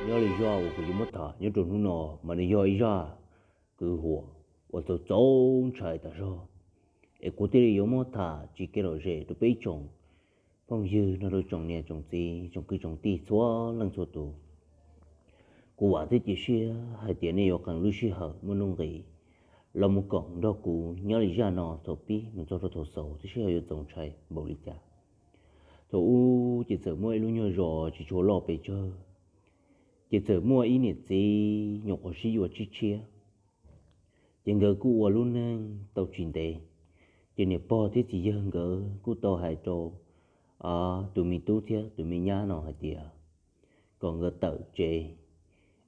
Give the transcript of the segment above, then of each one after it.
Nyob li zaj uas kuv yuav muab tham nyob rau hnub no mas nws yog ib zaj kwv huam uas txaus txaus ntshai tas zog, es kuv thiaj li yuav muab tham tsis kev lom zem rau peb ib tsoom phooj ywg nrog rau tsoom niam tsoom txiv tsoom kwv tsoom tij txhua leej txhua tus. Kuv vam thiab cia siab hais tias nej yuav qee lub sij hawm muaj nuj nqis los mus koom nrog kuv nyob li zaj no thaum pib mus txog rau thaum xaus thiab seb ho yuav txaus ntshai npaum li cas. Thaum ub ces txawm muaj ib lub nyuag zos tsis tshua loj pes tsawg, ces txawm muaj ib niam txiv nyuam qhuav sib yuav tshiab tshiab, ces nkawd kuj ua lub neej tau tsis ntev, ces niam pog thiab txiv yawg nkawd kuj tau hais rau tus me tub thiab tus me nyab no hais tias kom nkawd tawm tsev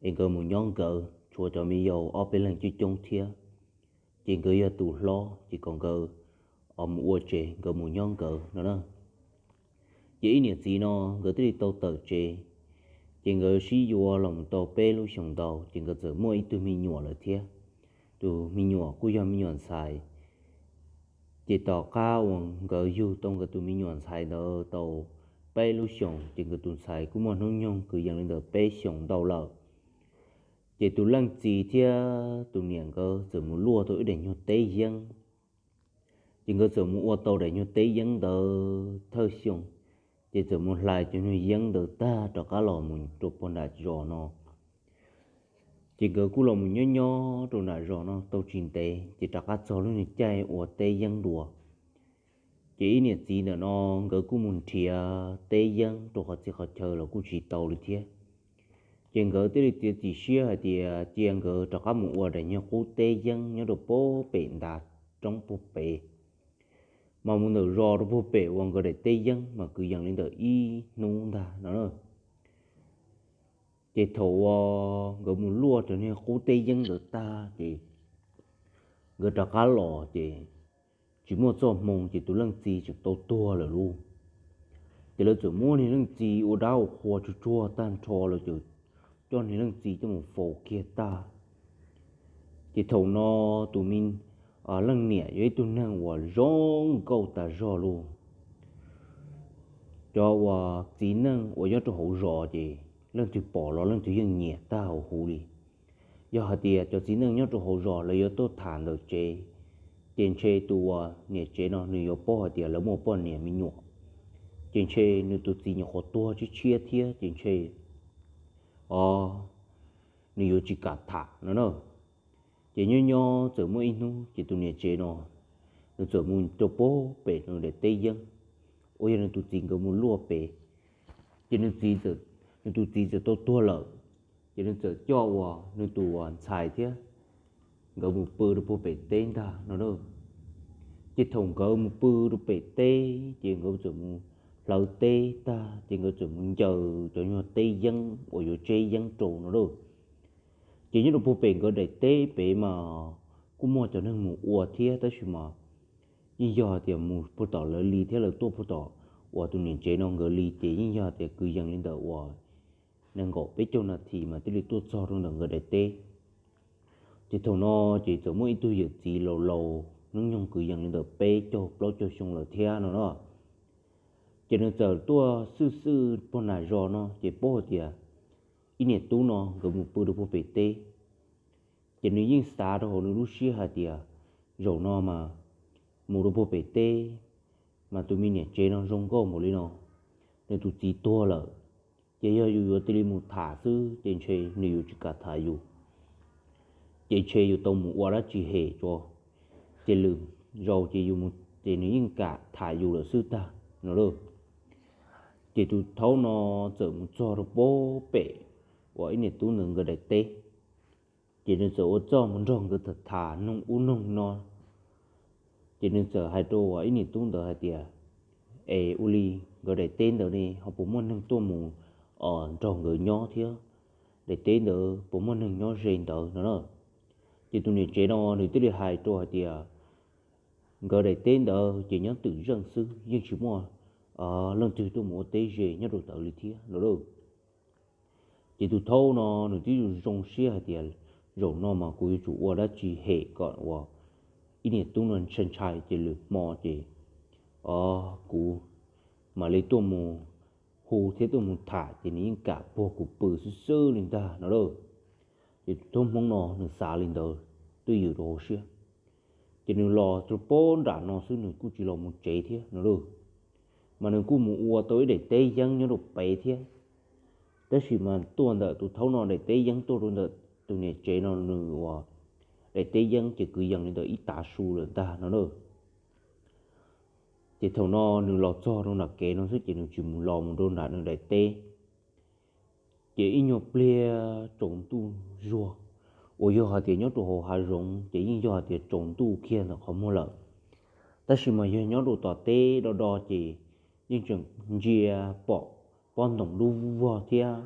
es nkawd mus nyob nkawd, tshuav cov me yaus ob peb leeg coob coob thiab, ces nkawd yog tus hlob ces kom nkawd mus ua tsev nkawd mus nyob nkawd no na. Ces ib niam txiv no nkawd thiaj li tau tawm tsev, ces nkawd sib yuav los mus tau peb lub xyoos ntau ces nkawd txawm muaj ib tug me nyuam lawm thiab. Tus me nyuam kuj yog me nyuam ntxhais. Ces tom qab uas nkawd yug tau nkawd tus me nyuam ntxhais ntawd tau peb lub xyoos ces nkawd tus ntxhais kuj muaj hnub nyoog kwv yees li ntawm peb xyoos ntau lawm. Ces tus leej txiv thiab tus niam nkawd txawm mus luaj tau ib daim nyuag teb yeeb. Ces nkawd txawm mus ua tau daim nyuag teb yeeb ntawd thawj xyoo, ces txawm mus hlais cov nyuag yeeb ntawd tag rov qab los mus rau puag nram zos no. Ces nkawd kuj los mus nyob nyob rau nram zos no tau tsis ntev ces rov qab txog lub nyuag caij ua teb yeeb dua. Ces ib niam txiv ntawm no nkawd kuj mus nrhiav teb yeeb rau qhov txhia qhov chaw los kuj tsis tau li thiab. Ces nkawd thiaj li txiav txim siab hais tias cia nkawd rov qab mus ua daim nyuag qub teb yeeb nyob rau puag pem ntav roob puag pem, mas mus ntawm zos rau puag pem uas nkawd daim teb yeeb mas kwv yees li ntawm ib hnub ntag no na. Ces thaum uas nkawd mus luaj cov niag qub teb yeeb ntawd tag ces nkawd rov qab los ces tsis muaj txoj hmoo ces tus leej txiv tseem tau tuag lawm lauj. Ces lawv txawm muab niag leej txiv ua dab ua qhua tsuag tsuag tag nrho lawm ces coj niag leej txiv coj mus faus kiag tag. Ces thaum no tus me leej niam yog ib tug neeg uas zoo nkauj tas zog lauj. Cov uas txiv neej uas nyob rau hauv zos ces leej twg pom los leej twg yeej nyiam tag hauv huv li. Yog hais tias cov txiv neej nyob rau hauv zos lawv yuav tuaj tham ntawm tsev, ces ntshe tus uas niam tsev no nws yuav paub hais tias lawv muaj poj niam me nyuam, ces ntshe nws tus txiv nyuam qhuav tuag tshiab tshiab thiab ces ntshe o nws yuav tsis kam tham no na. Ces nyob nyob txawm muaj ib hnub ces tus niam tsev no nws txawm mus rau puag pem nws daim teb yeeb uas yog nws tus txiv nkawd mus luaj pem. Ces nws tus txiv txawm tau tuag lawm, ces nws txawm coj uas nws tus ntxhais thiab nkawd mus pw rau puag pem teb ntag no na. Ces thaum nkawd mus pw rau pem teb ces nkawd txawm mus hlawv teb tag ces nkawd txawm mus ncaws cov nyuag teb yeeb uas yuav tseb yeeb rau no lauj. Ces nyob rau puag pem nkawd daim teb pem mas kuj muaj cov neeg mus ua thiab tab sis mas yeej yog tias mus puag tom lawv li thiab lawv tuaj puag tom uas tus niam tsev no nkawd li ces yeej yog tias kwv yees li ntawm uas nees nkaum peb caug nas this mas thiaj li tuaj txog rau ntawm nkawd daim teb. Ces thaum no ces txawm muaj ib tug yawm txiv laus laus hnub nyoog kwv yees li ntawm peb caug plaub caug xyoo lawm thiab no na. Ces nws txawm tuaj xwj xwj puag nram zos no ces paub hais tias ib niam tub no nkawd mus pw rau puag pem teb. Ces nws yeej xav rau hauv nws lub siab hais tias zaum no mas mus rau puag pem teb mas tus me niam tsev no zoo nkauj npaum li no, nws tus txiv tuag lawm, ces yog yus yuav cia li mus tham xwb ces ntshe nws yuav tsis kam tham yus. Ces ntshe yus tau mus ua dab tsi hem tso, ces lwm zaus ces yus mus ces nws yeej kam tham yus lawm xwb tag no lauj. Ces tus thaub no txawm mus txog rau puag pem uas ib niam tub ntawd nkawd daim teb. Ces nws txawm ua txuj mus nrog nkawd tham tham noog ub noog no. Ces nws txawm hais rau uas ib niam tub ntawd hais tias, es ua li nkawd daim teb ntawd ne ho puas muaj neeg tuaj mus nrog nkawd nyob thiab, daim teb ntawd puas muaj neeg nyob ze ntawd no na. Ces tus niam tsev no nws thiaj li hais rau hais tias, nkawd daim teb ntawd ces nyob twm zeej xwb yeej tsis muaj leej twg tuaj mus ua teb ze nyob rau ntawd li thiab no lauj. Ces tus thaub no nws twb zoo siab hais tias, zaum no mas kuv yuav tsum ua dab tsi hem kom uas ib niam tub no ntshai ntshai ces lwm hmo ces, o, kuv mam li tuaj mus hu thiab tuaj mus tham ces nws yeej kam puag kuv pw xwb xwb li ntag no lauj. Ces tus thaub hmoob no nws xav li ntawd twj ywm rau hauv siab, ces nws los rau pob nram no xwb nws kuj tsis los mus tsev thiab no lauj. Mas nws kuj mus ua tau ib daim teb yeeb nyob rau pem thiab. Tab sis mas tuaj ntawm tus thaub no daim teb yeeb tuaj rau ntawm tus niam tsev no nws ua daim teb yeeb ces kwv yees li ntawm ib tav su lawm ntag no lauj. Ces thaum no nws los txog rau nram kev no xwb ces nws tsis mus los mus rau nram nws daim teb. Ces ib nyuag pliag tsaus ntuj zuag, uas yog hais tias nyob rau hauv hav zoov ces yeej yog hais tias tsaus ntuj kiag ntawm qhov muag lawm. Tab sis mas yog nyob rau tom teb do do ces yeej tseem ntsia pom pob ntoos dub vog thiab,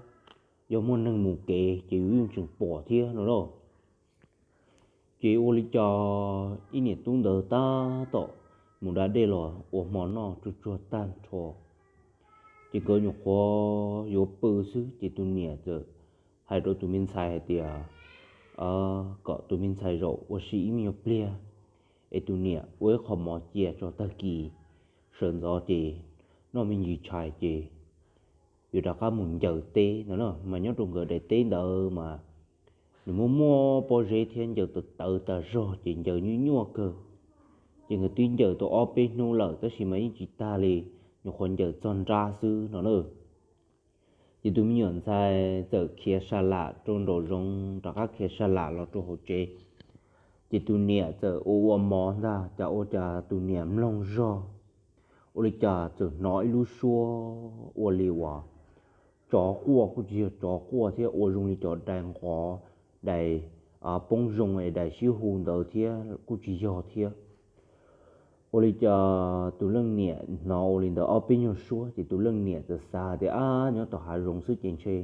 yog muaj neeg mus kev ces yus yeej tseem pom thiab no lauj. Ces ua li cas ib niam tub ntawd tab tom mus da dej los ua hmo noj tsuag tsuag tag nrho, ces nkawd nyuam qhuav yuav pw xwb ces tus niam txawm hais rau tus me ntxhais hais tias kom tus me ntxhais zaum ua si ib me nyuag pliag, es tus niam ua ib qho mov cia tso tag kis, sawv ntxov ces noj me ntsis tshais ces yuav rov qab mus ncaws teb no na. Mas nyob rau nkawd daim teb ntawd mas nws muaj muaj pob zeb thiab ncaws tawv tawv tas zog ces ncaws nyuaj nyuaj kawg. Ces nkawd twb ncaws tau ob peb hnub lawm tab sis mas yeej tsis tag li, nyuam qhuav ncaws txog nrab xwb no na. Ces tus me nyuam ntxhais txawm khiav sa lam rau nraum zoov rov qab khiav sa lam los rau hauv tsev. Ces tus niam txawm ua ua mov ntag cas ua cas tus niam mloog zog ua li cas txawm hnov ib lub suab ua li uas tsov quaj, kuj tsis yog tsov quaj thiab, ua zoo li cov dais nqov, dais poob zoo es dais sib hu ntawd thiab kuj tsis yog thiab. Ua li cas tus leej niam hnov ua li ntawd ob peb nyuag suab ces tus leej niam txawm xav tias ab nyob tom hav zoov xwb ces ntshe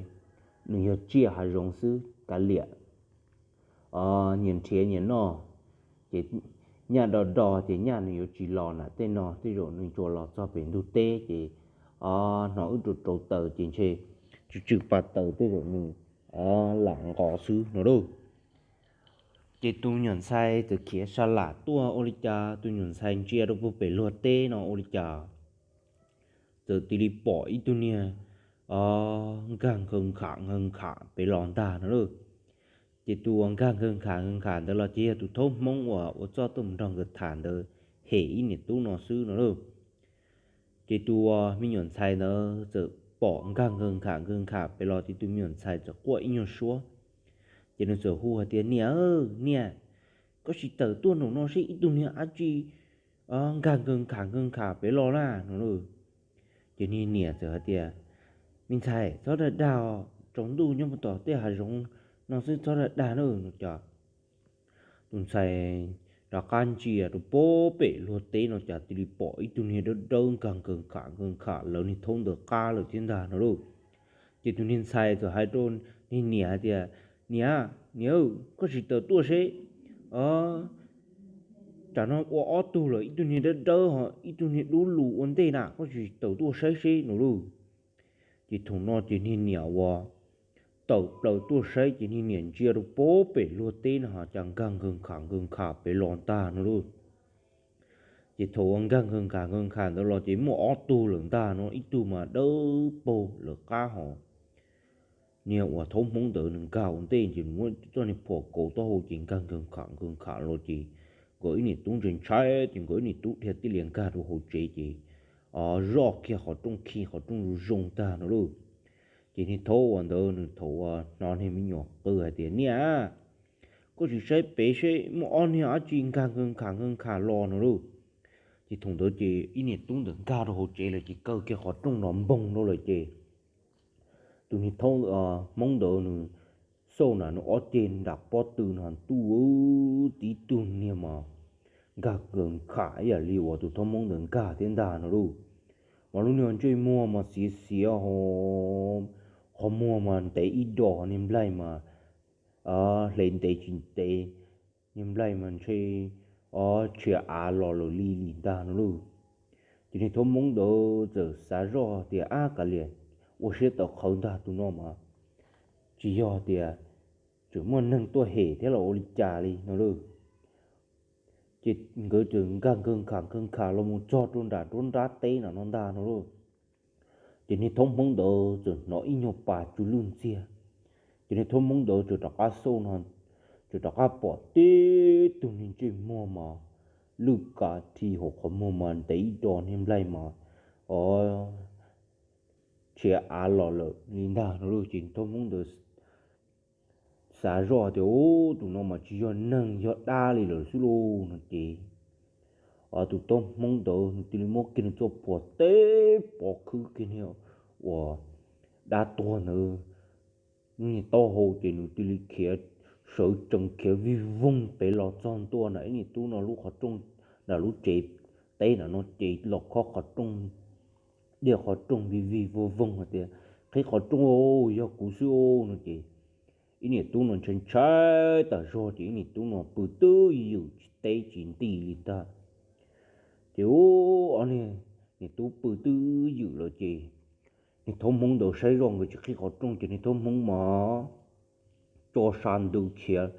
nws yog tsiaj hav zoov xwb kav liam, nyias nrhiav nyias noj, ces nyaj do do ces nyaj nws yuav tsis los na, tej no tej zaum nws tsuas los txog pem ntug teb ces hnov wb rau rauv taws ces ntshe tsw tsw pa taws tej zaum nws lam nqos xwb no lauj. Ces tus nyuam ntxhais txawm khiav sa lam tuaj ua li cas tus nyuam ntxhais ntsia rau puag pem luag teb no ua li cas txawm tis li pom ib tug niag nkag nkawg nkham nkawg nkham pem los ntag no lauj. Ces tus uas nkag nkawg nkham nkawg nkham ntawd los ces yog tus thaub hmoob uas ua txoj tuaj mus nrog nkawd tham ntawd hem ib niam tub no xwb no lauj. Ces tus uas me nyuam ntxhais ntawd txawm pom nkag nkawg nkham nkawg nkham pem los ces tus me nyuam ntxhais txawm quaj ib nyuag suab. Ces nws txawm hu hais tias niam, niam, koj sim tawm tuaj nraum no seb ib tug niag dab tsi nkag nkawg nkham nkawg nkham pem los na no lauj. Ces niag niam txawm hais tias me ntxhais txhob dag dag os, tsaus ntuj nyob puag tom tej hav zoov no xwb txhob dag dag na no ces tus ntxhais rov qab ntsia rau puag pem luag teb no cas tis li pom ib tug niag dawb dawb nkag nkawg nkham nkawg nkham lawv niag thaub ntawd qab lawm thiab ntag no lauj. Ces tus niag ntxhais txawm hais rau niag niam hais tias niam, niam, koj sim tawm tuaj seb, tam no ua ob tug lawm, ib tug niag dawb dawb ho ib tug niag dub lug ua ntej na, koj sim tawm tuaj saib seb no lauj. Ces thaum no ces niag niam uas tawm plaws tuaj saib ces niag niam ntsia rau puag pem luag teb no ho cas nkag nkawg nkham nkawg nkham pem los ntag no lauj. Ces thaum uas nkag nkawg nkham nkawg nkham ntawd los ces muaj ob tug lawm ntag no, ib tug mas dawb paug lawv qab hos niag uas thaub hmoob ntawd nws nkag ua ntej ces muab txoj niag phom kauv taub hau ces nkag nkawg nkham nkawg nkham los ces nkawd ib niam tub ntshai ntshai ces nkawd ib niam tub dhia tij lias nkag rau hauv tsev ces zoj kiag qhov rooj khi qhov rooj zoo zoo tag no lauj. Ces niag thaub uas ntawd nws thaum uas hnov niag me nyuam qw hais tias niam, koj sim saib pem seb muaj ob niag dab tsi nkag nkawg nkham nkawg nkham los no lauj. Ces thaum ntawd ces ib niam tub ntawd nkag rau hauv tsev lawm ces kaw kiag qhov rooj no npoog rau lawm ces tus niag thaub hmoob ntawd nws xauj na nws ob ceg nram pob tw no ntuj, tib tug niag mas nkag nkawg nkham ib yam li uas tus thaub hmoob ntawd nkag thiab ntag no lauj. Mas lub niag ntsej muag mas xiav xiav ho qhov muag mas ntev ib do, niag nplaig mas hle ntev tsis ntev, niag nplaig mas ntshe tshia av los lawm li li ntag no lauj. Ces niag thaub hmoob ntawd txawm xav zoj tias ab kav liam, ua siab tawv qhawv ntag tus no mas tsis yog tias tseem muaj neeg tuaj hem thiab los ua li cas li no lauj. Ces nkawd txawm nkag nkawg nkham nkawg nkham los mus txog rau nram nruab nrab teb no no ntag no lauj. Ces niag thaub hmoob ntawd txawm hnov ib nyuag pas tsw lwj ntxiag. Ces niag thaub hmoob ntawd txawm rov qab xauj no, txawm rov qab pom tib tug niag ntsej muag mas lwj kav thi hauv qhov muag mas ntev ib do niag nplaig mas, o, tshiav av los lawm li ntag no lauj. Ces thaub hmoob ntawd xav zoj tias, Ub, tus no mas tsis yog neeg, yog dab li lawm xwb lauj, no ces, o, tus thaub hmoob ntawd nws cia li muab kiag nws txoj phuam teb pov khwb kiag niag uas dab tuag ntawd niag taub hau, ces nws cia li khiav, sawv tsees khiav vij voog pem los txog ntua ntawm ib niam tub no lub qhov rooj, nram lub tsev teb nram no ces los khob qhov rooj, diaj qhov rooj vij vij voog voog hais tias, Qhib qhov rooj, yog kuv xwb, no ces ib niam tub no ntshai ntshai tas zog ces ib niam tub no pw twj ywm tsis teb tsis nti li ntag. Ces ub, ob niag niam tub pw twj ywm lawm ces niag thaub hmoob ntawd saib zoj nkawd tsis qhib qhov rooj ces niag thaub hmoob mas tso sa ntws khiav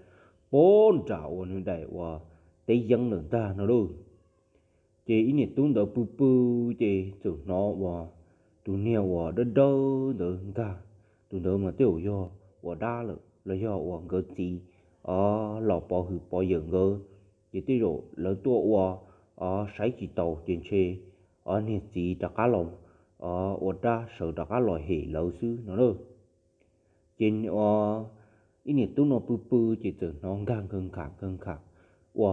pog nram uas nws daim uas teb yeeb lawm ntag no lauj. Ces ib niam tub ntawd pw pw ces txawm hnov uas tus niag uas dawb dawb ntawd nkag, tus ntawd mas tej zaum yog uas dab lawm los yog uas nkawd txiv, o, los pov hwm pov yawm nkawd, ces tej zaum lawv tuaj ua, o, saib tsis taus ces ntshe, o, niag txiv rov qab los, o, ua dab sawv rov qab los hem lawv xwb no lauj. Ces ib niam tub no pw pw ces txawm hnov nkag nkawg nkham nkawg nkham ua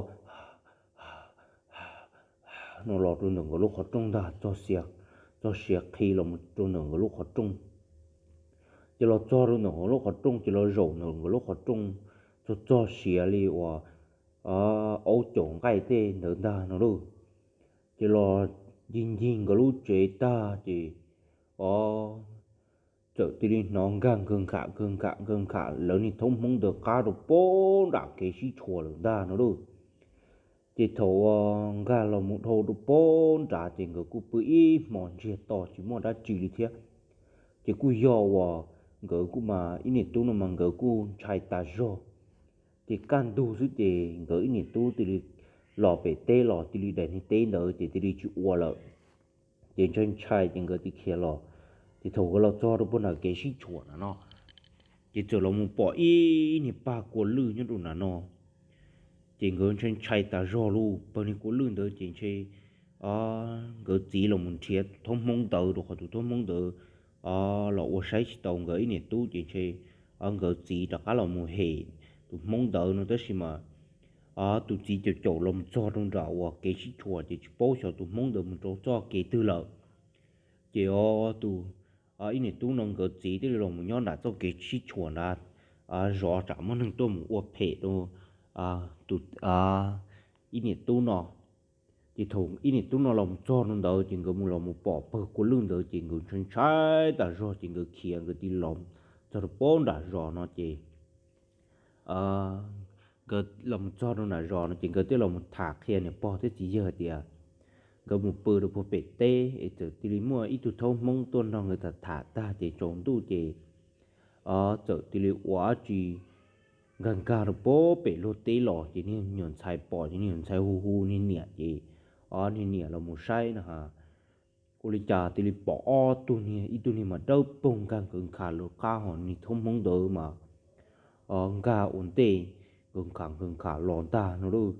no los rau ntawm nkawd lub qhov rooj ntag, txog sia, txog sia qhi los rau ntawm nkawd lub qhov rooj. Ces los txog rau ntawm nkawd lub qhov rooj ces los zaum ntawm nkawd lub qhov rooj, txog txog siav li uas aub caum nqaij tej ntawd ntag no lauj. Ces los ncig ncig nkawd lub tsev tag ces, o, txawm cia li hnov nkag nkawg nkham nkawg nkham nkawg nkham lawv niag thaub hmoob ntawd qab rau pog nram kev sib tshuam lawm ntag no lauj. Ces thaum uas nkag los mus dhau rau pog nrad ces nkawd kuj pw ib hmos ntsiag to tsis muaj dab tsi li thiab. Ces kuj yog uas nkawd kuj mas ib niam tub no mas nkawd kuj ntshai tas zog. Ces kaj ntug xwb ces nkawd ib niam tub cia li los pem teb los cia li daim niag teb ntawd ces cia li tsis ua lawm. Ces ntshai ntshai ces nkawd cia li khiav los. Ces thaum nkawd los txog rau pog nram kev sib tshuam na no, ces txawm los mus pom ib niag pag kua lwj nyob rau nram no. Ces nkawd ntshai ntshai tas zog lauj, pag niag kua lwj ntawd ces ntshe nkawd txiv los mus nrhiav tus thaub hmoob ntawd rau qhov tus thaub hmoob ntawd los ua saib tsis taus nkawd ib niam tub ces ntshe nkawd txiv rov qab los mus hem tus hmoob ntawd no tab sis mas tus txiv caum caum los mus txog rau nram uas kev sib tshuam ces tsis paub xyov tus hmoob ntawd mus rau txoj kev twg lawm. Ces o tus ib niam tub no nkawd txiv thiaj li los mus nyob nram txoj kev sib tshuam nrad, zov tsam muaj neeg tuaj mus ua phem rau tus ib niam tub no. Ces thaum ib niam tub no los mus txog rau ntawd ces nkawd mus los mus pom pawg kua lwj ntawd ces nkawd ntshai ntshai tas zog ces nkawd khiav nkawd cia li los txog rau pog nram zos no ces nkawd los mus txog rau nram zos no ces nkawd thiaj los mus tham qhia niam pog thiab txiv yawg hais tias nkawd mus pw rau puag pem teb es txawm cia li muaj ib tug thaub hmoob tuaj nrog nkawd tham tham tag ces tsaus ntuj ces txawm cia li ua dab tsi nkag nkag rau puag pem luag teb los ces niag me nyuam ntxhais pom ces niag me nyuam ntxhais hu hu niag niam ces o niag niam los mus saib no ha, ua li cas cia li pom ob tug niag, ib tug niag mas dawb paug nkag nkawd nkham lawv qab ho niag thaub hmoob ntawd mas o nkag ua ntej nkawd nkham nkawd nkham los ntag no lauj.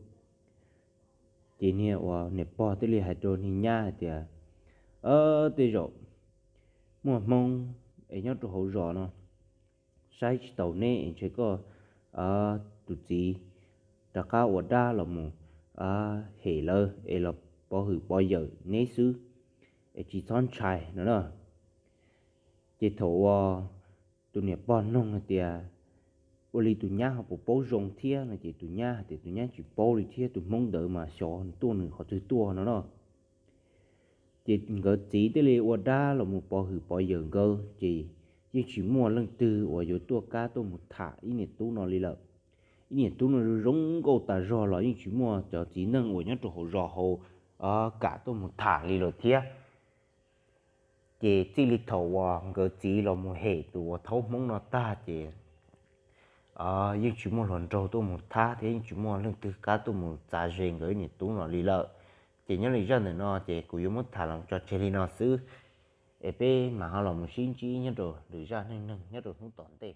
Ces niag uas niam pog thiaj li hais rau niag nyab hais tias, Tej zaum muaj hmoob es nyob rau hauv zos no saib tsis taus neb es ntshe koj tus txiv rov qab ua dab los mus hem lawv es los pov hwm pov yawm neb xwb es tsis txhob ntshai no na. Ces thaum uas tus niam pog noog hais tias ua li tus nyab ho puas paub zoo thiab no ces tus nyab hais tias tus nyab tsis paub li thiab, tus hmoob ntawd mas xyov tuaj nws qhov twg tuaj no na. Ces nkawd txiv thiaj li ua dab los mus pov hwm pov yawm nkawd ces yeej tsis muaj leej twg uas yuav tuaj kab tuaj mus tham ib niam tub no li lawm. Ib niam tub no zoo nkauj tas zog los yeej tsis muaj cov txiv neej uas nyob rau hauv zos hauv kam tuaj mus tham li lawm thiab. Ces txij li thaum uas nkawd txiv los mus hem tus uas thaub hmoob no tag ces yeej tsis muaj hluas nraug tuaj mus thab thiab yeej tsis muaj leej twg kab tuaj mus txav ze nkawd ib niam tub no li lawm. Ces nyob li zaj ntawm no ces kuv yuav muab tham los tso tseg li no xwb. es peb mam ho los mus sib ntsib nyob rau lwm zaj neej neeg nyob rau hnub tom ntej.